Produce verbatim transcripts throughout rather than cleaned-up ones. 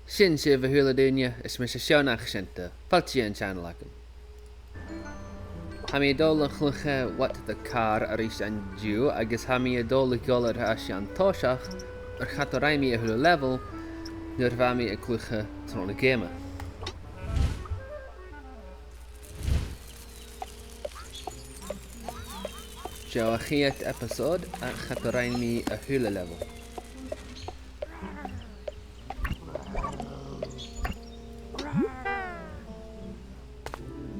Sin sibh, a h-uile duine, is mise Seònach Seunta, fàilte dhan t-seanail agam. Tha mi a' dol a chluich What the Car a-rithist an-diugh, agus tha mi a' dol a dhol air ais dhan toiseach, oir cha do rinn mi a h-uile level nuair a bha mi a' cluich tron a' gheama. Seo a' chiad episode, ach cha do rinn mi a h-uile level.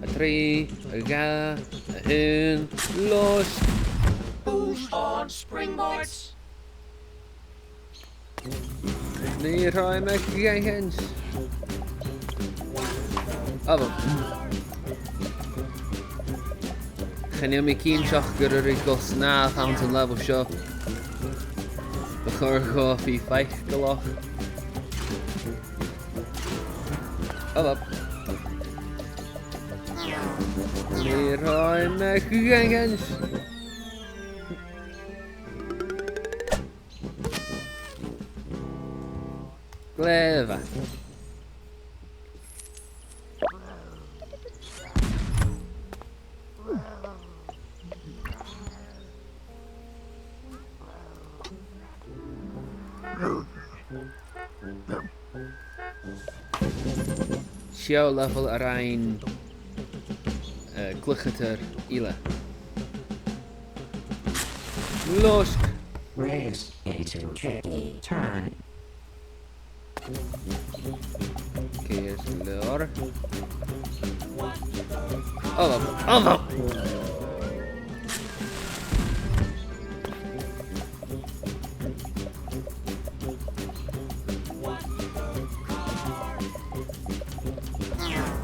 A trì, a dhà, a h-aon, losg! Push on springboards! Leroy McJenkins. Oh, well. Chan eil mi cinnteach gu robh e gu snàmh anns an level seo. Bu chòir dhomh a bhith faiceallach. Oh, well. Leroy McJenkins. Glè mhath. Seo level a rinn, eh, cluicheadair eile. Losg! Race into tricky turn. Ceart gu leòr. Oh, well. Oh, well.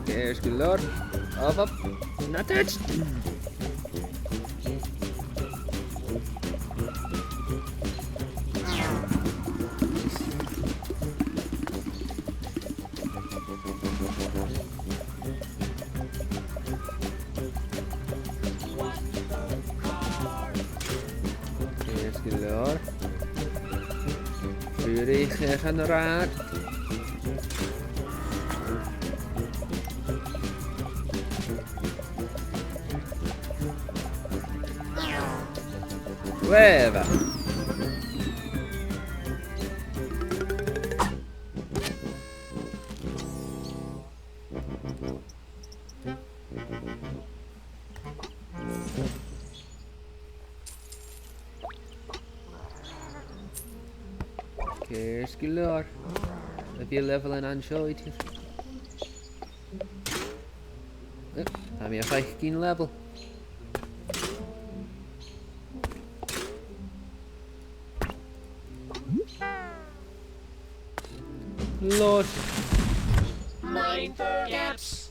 Ceart gu leòr. Up, up. Not touch. Ceart gu leòr. Fury air an rathad. Glè mhath. Ceart gu leòr. A bheil level an seo idir? Eh, tha mi a' faicinn level. Losg. Mind the gaps.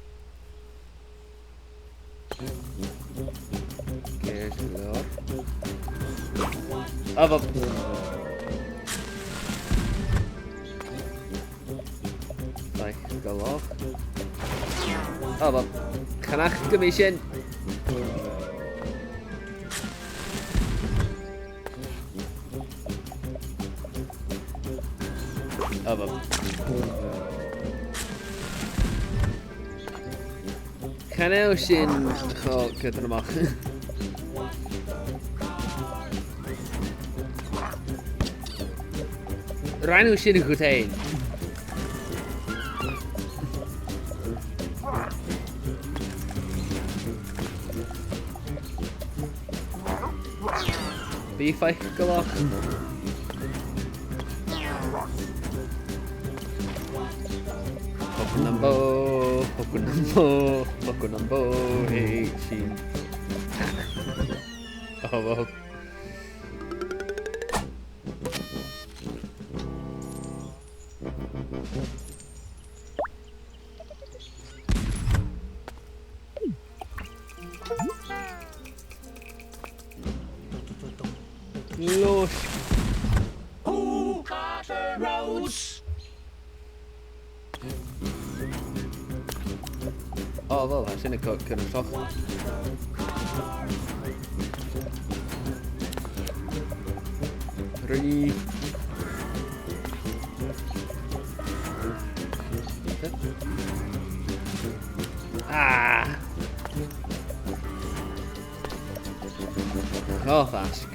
Ceart gu leòr. Up, up. Faic gu leòr. Up, up. Chan fhaca mi sin. Up, up. Chan eil sin cho cudromach. Rinn thu sin dhut fhèin. Bi faiceallach. Poke nam bo, poke nam bo, poke nam bo, hey, sin. Oh, wow. Losg. Who cut the roads? Oh, well, tha sin a' co-, cunnartach. Three. O, fasg.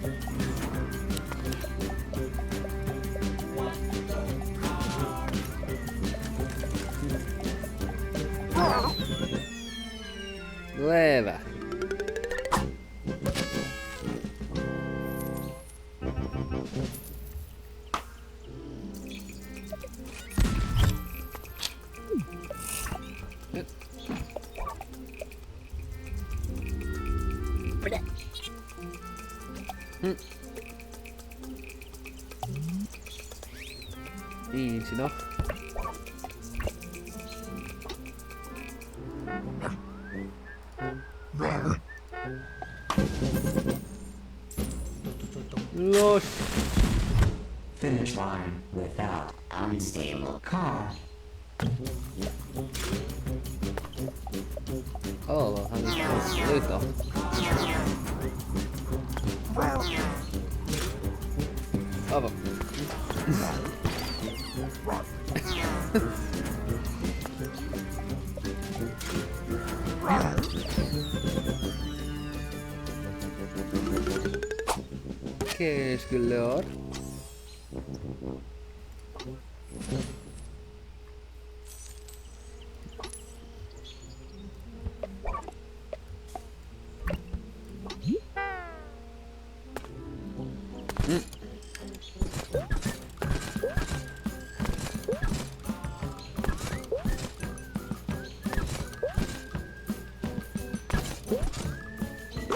Glè mhath. Hmm. Easy enough. Lost. Finish line without unstable car. Oh, well, honey, let's do it, though. Oh, well. Ceart gu leòr.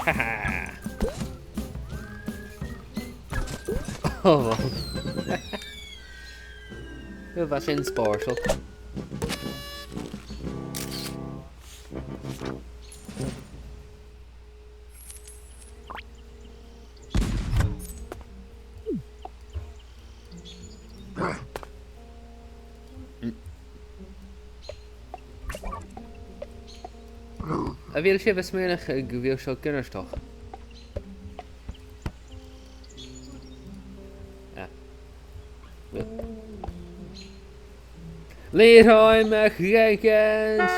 Ha ha. Oh, well. Bha sin spòrsail. A bheil sibh a' smaoineachadh gu bheil seo gu h-inntinneach? Ah. Leroy McJenkins!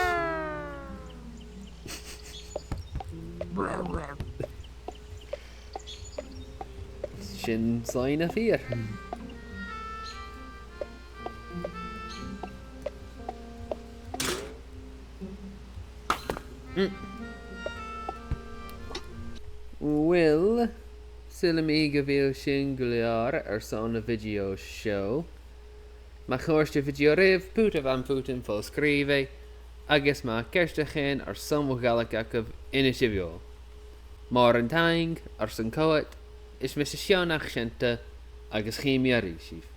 Sin soidhne fìor. Mm. Uill, saoilidh mi gu bheil sin gu leòr airson a' video seo. Ma chòrd a' video ribh, put a' bhean-phut am fo-sgrìobhadh, agus ma tha ceist agaibh airson mo Ghàidhlig agaibh, innsibh dhomh. Mòran taing airson coimhead, is mise Seán Mac Seanta, agus chì mi a-rithist sibh.